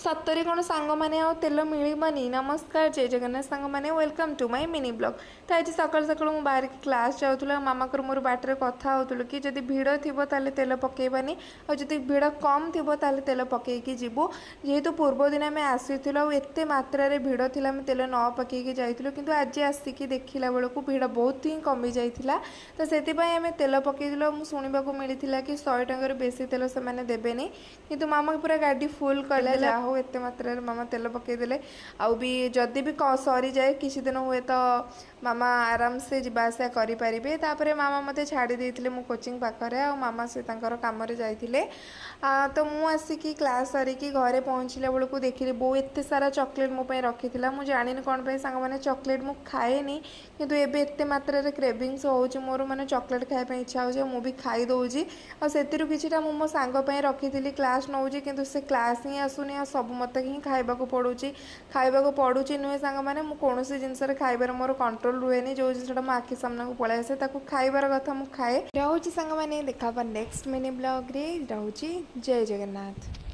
ସତରେ କ'ଣ ସାଙ୍ଗମାନେ ଆଉ ତେଲ ମିଳିବନି? ନମସ୍କାର, ଜୟ ଜଗନ୍ନାଥ ସାଙ୍ଗମାନେ, welcome to my mini vlog। ତ ଆଜି ସକାଳୁ ସକାଳୁ ମୁଁ ବାହାରିକି କ୍ଲାସ୍ ଯାଉଥିଲି ଆଉ ମାମାଙ୍କର ମୋର ବାଟରେ କଥା ହେଉଥିଲୁ କି ଯଦି ଭିଡ଼ ଥିବ ତାହେଲେ ତେଲ ପକାଇବାନି, ଆଉ ଯଦି ଭିଡ଼ କମ୍ ଥିବ ତାହେଲେ ତେଲ ପକାଇକି ଯିବୁ। ଯେହେତୁ ପୂର୍ବ ଦିନ ଆମେ ଆସିଥିଲୁ ଆଉ ଏତେ ମାତ୍ରାରେ ଭିଡ଼ ଥିଲା, ଆମେ ତେଲ ନ ପକାଇକି ଯାଇଥିଲୁ। କିନ୍ତୁ ଆଜି ଆସିକି ଦେଖିଲା ବେଳକୁ ଭିଡ଼ ବହୁତ ହିଁ କମି ଯାଇଥିଲା, ତ ସେଥିପାଇଁ ଆମେ ତେଲ ପକାଇଥିଲୁ। ଆଉ ମୁଁ ଶୁଣିବାକୁ ମିଳିଥିଲା କି 100 ଟଙ୍କାରୁ ବେଶୀ ତେଲ ସେମାନେ ଦେବେନି, କିନ୍ତୁ ମାମା ପୁରା ଗାଡ଼ି ଫୁଲ୍ କଲେ। ଯାହା ହଉ, ଏତେ ମାତ୍ରାରେ ମାମା ତେଲ ପକାଇଦେଲେ। ଆଉ ବି ଯଦି ବି ସରିଯାଏ କିଛି ଦିନ ହୁଏ ତ ମାମା ଆରାମସେ ଯିବା ଆସିବା କରିପାରିବେ। ତାପରେ ମାମା ମୋତେ ଛାଡ଼ି ଦେଇଥିଲେ ମୁଁ କୋଚିଂ ପାଖରେ, ଆଉ ମାମା ସେ ତାଙ୍କର କାମରେ ଯାଇଥିଲେ। ତ ମୁଁ ଆସିକି କ୍ଲାସ୍ ସାରିକି ଘରେ ପହଞ୍ଚିଲା ବେଳକୁ ଦେଖିଲି ବୋଉ ଏତେ ସାରା ଚକୋଲେଟ୍ ମୋ ପାଇଁ ରଖିଥିଲା। ମୁଁ ଜାଣିନି କ'ଣ ପାଇଁ ସାଙ୍ଗମାନେ, ଚକୋଲେଟ୍ ମୁଁ ଖାଏନି, କିନ୍ତୁ ଏବେ ଏତେ ମାତ୍ରାରେ କ୍ରେଭିଙ୍ଗସ୍ ହେଉଛି ମୋର, ମାନେ ଚକୋଲେଟ୍ ଖାଇବା ପାଇଁ ଇଚ୍ଛା ହେଉଛି ଆଉ ମୁଁ ବି ଖାଇଦେଉଛି। ଆଉ ସେଥିରୁ କିଛିଟା ମୁଁ ମୋ ସାଙ୍ଗ ପାଇଁ ରଖିଥିଲି। କ୍ଲାସ୍ ନେଉଛି କିନ୍ତୁ ସେ କ୍ଲାସ୍ ହିଁ ଆସୁନି, ଆଉ ସବୁ ମୋତେ ହିଁ ଖାଇବାକୁ ପଡ଼ୁଛି। ଖାଇବାକୁ ପଡ଼ୁଛି ନୁହେଁ ସାଙ୍ଗମାନେ, ମୁଁ କୌଣସି ଜିନିଷରେ ଖାଇବାରେ ମୋର କଣ୍ଟ୍ରୋଲ୍ ରୁହେନି। ଯେଉଁ ଜିନିଷଟା ମୋ ଆଖି ସାମ୍ନାକୁ ପଳେଇ ଆସେ, ତାକୁ ଖାଇବାର କଥା ମୁଁ ଖାଏ। ରହୁଛି ସାଙ୍ଗମାନେ, ଦେଖା ହେବା ନେକ୍ସଟ ମିନି ବ୍ଲଗ୍ରେ। ରହୁଛି, ଜୟ ଜଗନ୍ନାଥ।